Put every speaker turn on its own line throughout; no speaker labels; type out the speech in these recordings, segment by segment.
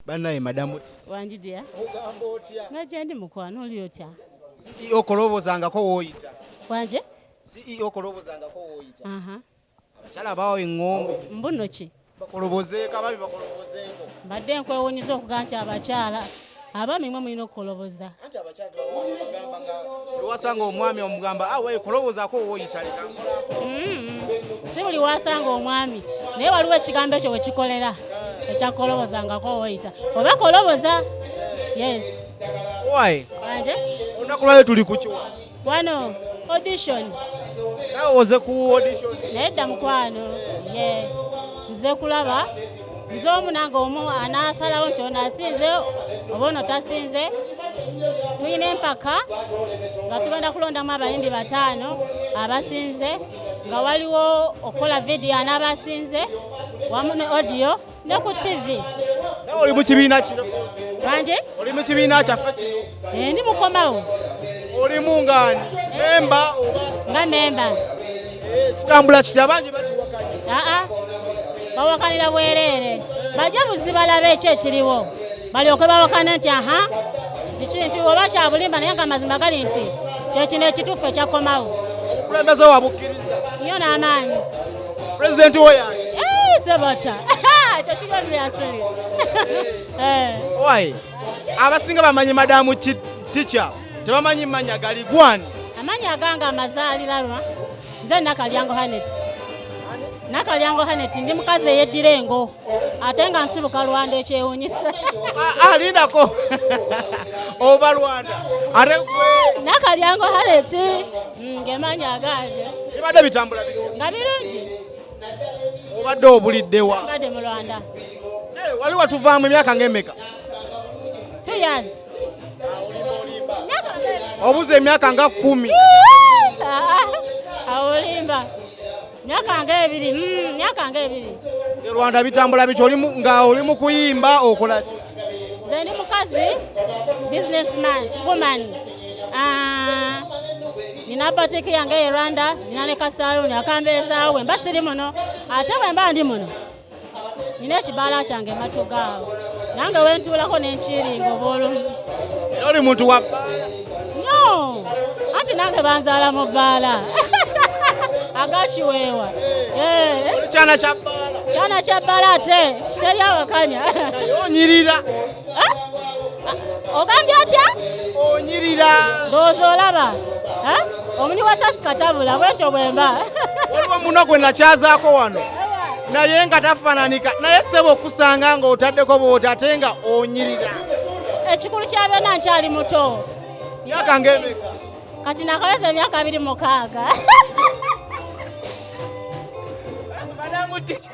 Banaye madamu.
Wangi dia.
Ogamba otya?
Nga gyendi mukwano, oli otya?
CEO kolobozangako wooyita.
Wanje?
CEO kolobozangako wooyita.
Aha.
Abakyala bawa eŋŋombe.
Mbuno ki?
Bakolobozeeko, abaami bakolobozeeko.
Mbadde nkwewuunyiza okugaa nti abakyala abaami mwe mulina okukoloboza.
Anti abakyala tebagamba nga lwewasanga omwami omugamba ah wewe kolobozaako wooyita leka nkolako.
Si buli wasanga omwami, naye waliwo ekigambo ekyo we kikolera ekyakolobozangako woyita oba koloboza. Yes.
Owaye,
Wanje?
olunaku lwaleero tuli ku kiwa.
Wano audition.
Naawe oze ku audition.
Naye dda mukwano, ye nze kulaba nze omu nange omu anaasalawo nti ono asinze oba ono tasinze. Tulina empaka nga tugenda kulondamu abayimbi 5 abasinze, nga waliwo okukola vidiyo anaabasinze wamu ne audio ne ku TV.
Nawe oli mu kibiina kino?
Wanje?
Oli mu kibiina kyaffe kino?
Ndi mukomawo.
Olimu ng'ani? Memba oba?
Nga memba.
Kitambula kitya? Abangi bakiwakanya.
Aa, bawakanira bwereere. Bajja buziba balabe ekyo ekiriwo, balyoke bawakane nti aha, nti kintu oba kya bulimba, naye nga amazima gali nti kyekino ekituufu ekyakomawo.
Obukulembeze wabukkiriza?
Nnyo n'amaanyi.
Pulezidenti wo yani?
Sebata. Ekyo kiri obviously.
Owaye, abasinga bamanyi madamu teacher, tebamanyi mannya gali gwani.
Amannya agange amazaaliranwa nze Nakalyango Hanet. Nakalyango Hanet, ndi mukazi eyeddira engo ate nga nsibuka Rwanda ekyewuunyisa.
Lindako. Oba Rwanda. Ate gwe
Nakalyango Hanet, ng'emannya agange.
Bibadde bitambula bitya?
Nga birungi.
Obadde obulidde wa?
Mbadde mu Rwanda.
Wali watuvaamu emyaka ng'emeka?
2 years.
Obuza emyaka nga 10.
Awo olimba. Myaka ng'ebiri, myaka ng'ebiri.
E Rwanda bitambula bitya? Nga oli mu kuyimba okola ki?
Nze ndi mukazi, businessman, woman. Nina boutique yange e Rwanda, nina ne kasaluuni akambeezaawo bwe mba siri muno, ate bwe mba ndi muno nina ekibaala kyange matuga awo, nange we ntuulako ne nkiringa oba olumu.
Era oli muntu wa bbaala?
No, anti nange banzaala mu bbaala agakiweewa.
Oli kyana kya bbaala?
Kyana kya bbaala ate teri awakanya.
Naye onyirira.
Ogambye otya?
Onyirira.
Ndowooza olaba. Omunywi wa tasika tabula, bwekyo bwe mba.
Waliwo muno gwe nakyazaako wano naye nga tafaananika, naye ssebo okusanga ng'otaddeko bw'oti ate nga onyirira.
Ekikulu kya byonna nkyali muto.
Myaka ng'emeka?
Kati nakaweza emyaka 26.
Madamu teacher.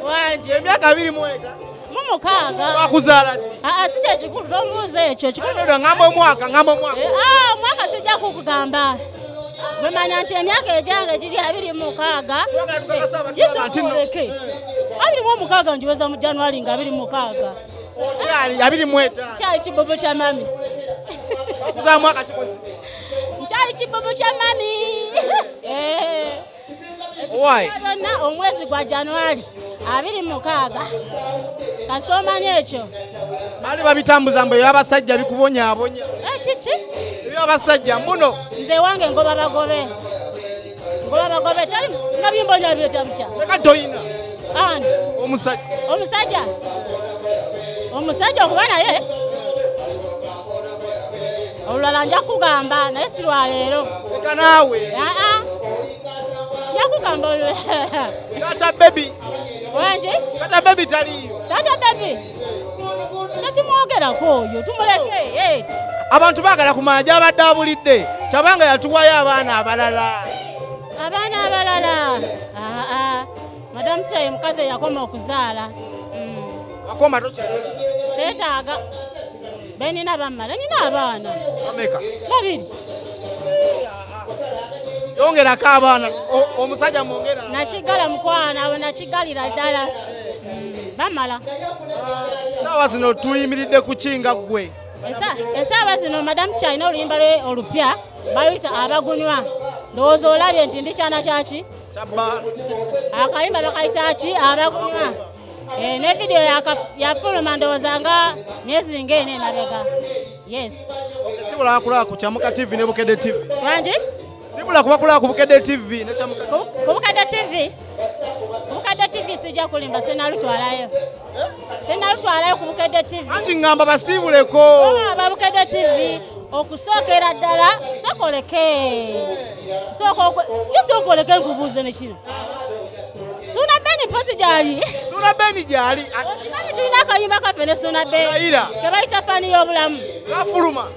Wanje.
Emyaka abiri mu eka?
Mu mukaaga.
Wakuzaala ddi?
Aa, si kyekikulu, tomubuuza ekyo. Ekikulu
Nedda, ngamba omwaka, ngamba omwaka.
Omwaka sijja kukugamba. Bwe manya nti emyaka egyange giri 26.
Twagala tukakasa abantu
Yesu
nti nno.
akoleke. 26 ngiweza mu January nga 26.
Okyali 25.
Nkyali kibubu kya mami.
Wakuzaala mwaka kikoze.
Nkyali kibubu kya mami.
Why?
Byonna omwezi gwa January 26. Kasita omanya ekyo.
Baali babitambuza mbu eby'abasajja bikubonyaabonya.
Kiki?
Eby'abasajja muno.
Nze wange ngoba bagobe. Ngoba bagobe tali nga bimbonya byetya butya.
Leka toyina.
Ani?
Omusajja.
Omusajja. Omusajja okuba naye. Olulala nja kugamba naye si lwa leero.
Leka naawe.
Aa. Nja kugamba olulala.
Taata baby.
Wanje?
Taata baby taliiyo.
Taata baby. Tetumwogerako oyo, tumuleke.
Abantu baagala kumanya gy'abadde abulidde, tabanga yatuwayo abaana abalala.
Abaana abalala? Aa, Madam Teacher ye mukazi eyakoma okuzaala.
Wakoma tokyali?
Seetaaga. Benina bammala, nina abaana.
Bameka?
2.
Yongerako abaana, omusajja mwongera.
Nakigala mukwano, abo nakigalira ddala. Bamala.
Saawa zino tuyimiridde ku kinga ggwe.
Essaawa zino Madam Teacher alina oluyimba lwe olupya baluyita Abagunywa. Ndowooza olabye nti ndi kyana kyaki?
Kya bbaala.
Akayimba bakayita ki? Abagunywa. Eh, ne vidiyo yafuluma ndowooza nga myezi ng'ena emabega. Yes.
Sibula kulaba ku Kyamuka TV ne Bukedde TV.
Wangi?
Sibula kuba kulaba ku Bukedde TV ne Kyamuka.
Ku Bukedde TV? Ku Bukedde TV sijja kulimba sinalutwalayo. Sinalutwalayo ku Bukedde TV.
Anti ngamba basiibuleko.
Aba Bukedde TV okusookera ddala sokoleke. Sooka oleke nkubuuze ne kino. Suuna Ben mpozi gyali.
Suuna Ben gyali.
Okimanyi tulina akayimba kaffe ne Suuna Ben.
Layira.
Ke bayita Fani y'obulamu.
Kafuluma.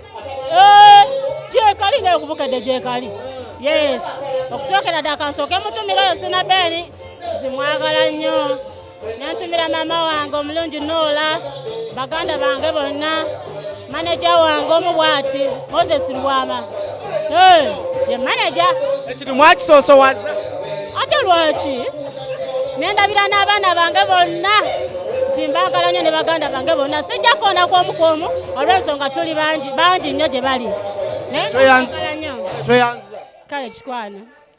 Eh, gyekali naye ku Bukedde gyekali. Yes. Okusookera ddala kansooke mutumira oyo Suuna Ben. Nzimwagala nnyo. Ne ntumira maama wange omulungi Noola, baganda bange bonna, maneja wange omu bw'ati Moses Lubwama. Eh, ye maneja.
Ekintu mwakisoosowaza.
Ate lwaki? Ne ndabira n'abaana bange bonna nti mbaagala nnyo ne baganda bange bonna. Sijja kukoona kw'omu kw'omu olw'ensonga tuli bangi, bangi nnyo gye bali. Naye mbaagala nnyo.
Tweyanza.
Kale kikwano.